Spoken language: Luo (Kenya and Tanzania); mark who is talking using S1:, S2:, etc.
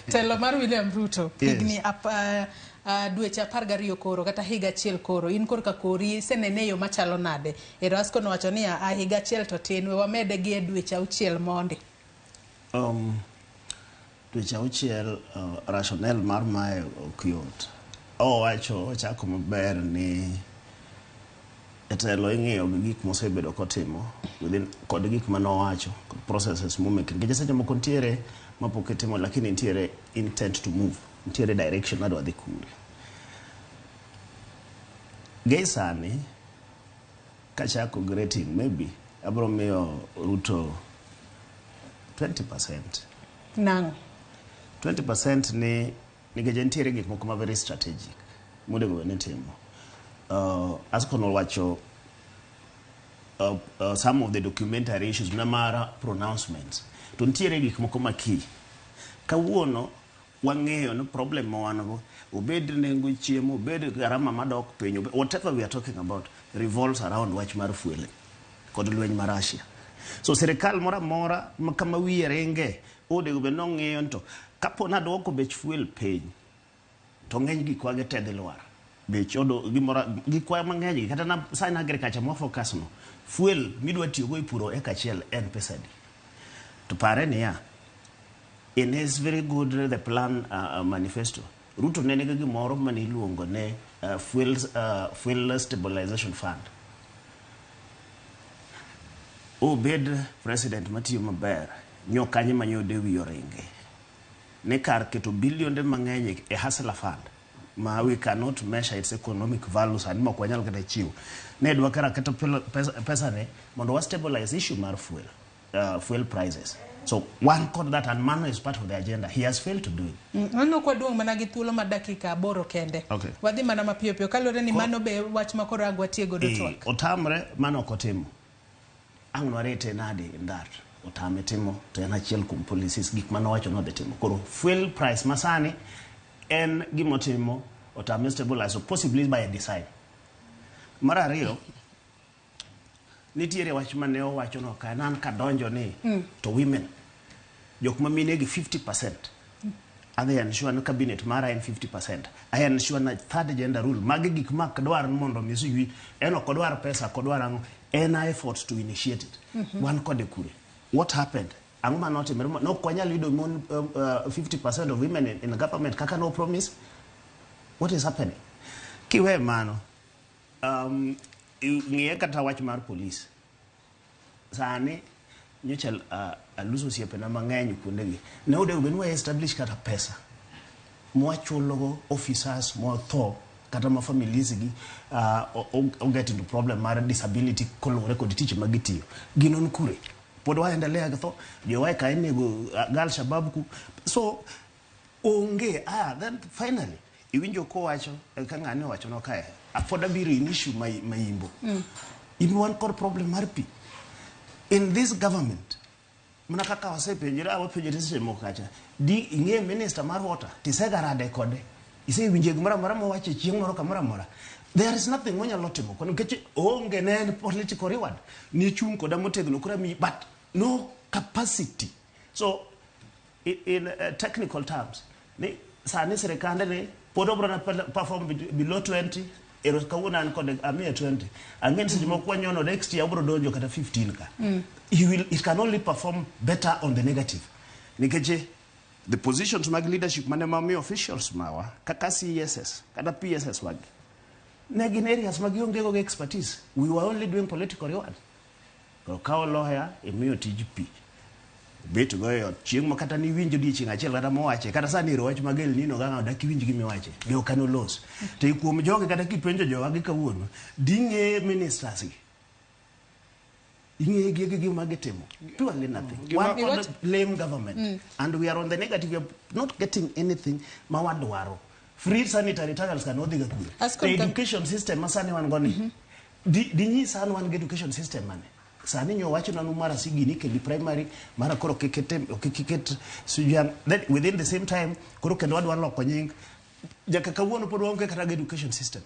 S1: Telo mar William Ruto
S2: Yes.
S1: higni dweche 12 koro kata higa achiel koro in korka kori isenene e yo machalo nade? Erasco nowacho ni a higa achiel to tin we wamede gi e dweche 6 mondi.
S2: Dweche 6 rationale mar mae ok yot. Owacho ochako maber ni jatelo ing'iyo gi gik mosebedo kotimo within kod gik manowacho kod processes momake nikech seche moko nitiere mapok itimo lakini nitiere intent to move, nitiere direction madwa dhi kure. Gi sani kachako gi rating maybe abro miyo Ruto 20%.
S1: Nang'o?
S2: 20% ni nikech nitiere gik moko ma very strategic monego bed ni itimo. Ascon owacho some of the documentary issues na mar pronouncements to nitiere gik moko ma key. Kawuono wang'eyo ni problem ma wan go obed nengo chiemo, obed gharama madok piny, whatever we are talking about revolves around wach mar fuel kod lweny mar Russia. So sirikal moro amora ma kama wiye ringe onego bed ni ong'iyo ni to kapo ni aduoko bech fuel piny to ng'eny gikwa gi te dhi lwar. Bech odo gimoro gikwa mang'eny gi kata na sani agriculture mwa focus no fuel midwa tiyogo e puro eka achiel en pesa adi. To pare niya, in his very good the plan manifesto, Ruto ne nigi gimoro mane iluongo ne fuel stabilization fund. Obed president matiyo maber, nyo kanye ma nyo wiye oringe. Ni kar keto bilionde mang'eny e hustler fund ma we cannot measure its economic value sani mok wanyal kata chiwo. Ne dwa kara keto pesa ne mondo wa stabilize issue mar fuel prices. So one kod that and mano is part of the agenda. He has failed to do it.
S1: Aneno kwa duong' mana gi thuolo mar dakika 8 kende.
S2: Okay.
S1: Wadhi mana mapiyo piyo kaluwore ni mano be wach ma koro ang' watie godo twak.
S2: Otamre mano ok otimo. Ang' nwarete nade in that? Otame timo to en achiel kuom policies gik mane owacho ni odhi timo. Koro fuel price masani en gimotimo otame stabilize so possibly by design. Mar ariyo, nitiere wach mane owacho no ka an kadonjo ni to women jok ma mine gi 50% adhi ensure ni cabinet mara en 50%. I ensure na third gender rule. Magi gik ma ok dwar ni mondo mi sijui en ok odwar pesa, ok odwar ang'o. En a effort to initiate it. Wan kode kure. What happened? Ang'o mane otimore? Ne ok wanyal yudo mon 50% of women in government kaka no promise. What is happening? Kiwe mano, ng'iye kata wach mar police. Sani nyocha aluso osiepena mang'eny kuondegi. Ne onego bed ni wa establish kata pesa mwachulogo officers motho kata ma families gi o get into problem mar disability koluwore kod tich ma gitiyo. Gin kure? Pod waendelea gi tho. Jowa ka inego gi Al-Shabaab ku. So onge then finally iwinjo kowacho ka ng'ani owacho no kae pod abiro in issue ma Imbo. Imbo wan kod problem mar pi. In this government mana kaka wasepenjore wapenjore seche moko kacha di ing'e minister mar water tisegarade kode isewinje gimoro amora mowacho e chieng' moro kamoro amora. There is nothing monyalo timo kono nikech oonge ne en political reward ni chung' koda motegno koro amiyi but no capacity. So in technical terms ni sani sirikande ni pod obro na perform below 20. Ero kawuono an kode amiye 20 ang'e ni seche moko wanyono next year obro donjo kata 15 ka. He will it can only perform better on the negative nikech the positions mag leadership mane mamiyo officials mawa kaka CSS kata PSS wagi ne gin areas ma gionge go gi expertise. We were only doing political reward. Koro kawo lawyer imiyo tij pi bet go e ot chieng' ma kata niwinj odiochieng' achiel kata mowache kata sani ero wach mag El Nino gang'o dak iwinj gimiwache be ok anolos to i kuom jogi kata kipenjo jowagi kawuono ding'e ministers gi ing'e gi gi gima gitimo purely nothing. Wan kod lame government and we are on the negative. We are not getting anything ma wadwaro. Free sanitary towels kan wadhi ga kure?
S1: Ascon
S2: The education system ma sani wan go ni di nyisa an wan gi education system mane sani nyo wacho nanu mara sigini keli primary mara koro kikete kik iket sijui then within the same time koro kendo wadwa loko nying nyaka kawuono pod waonge kata gi education system.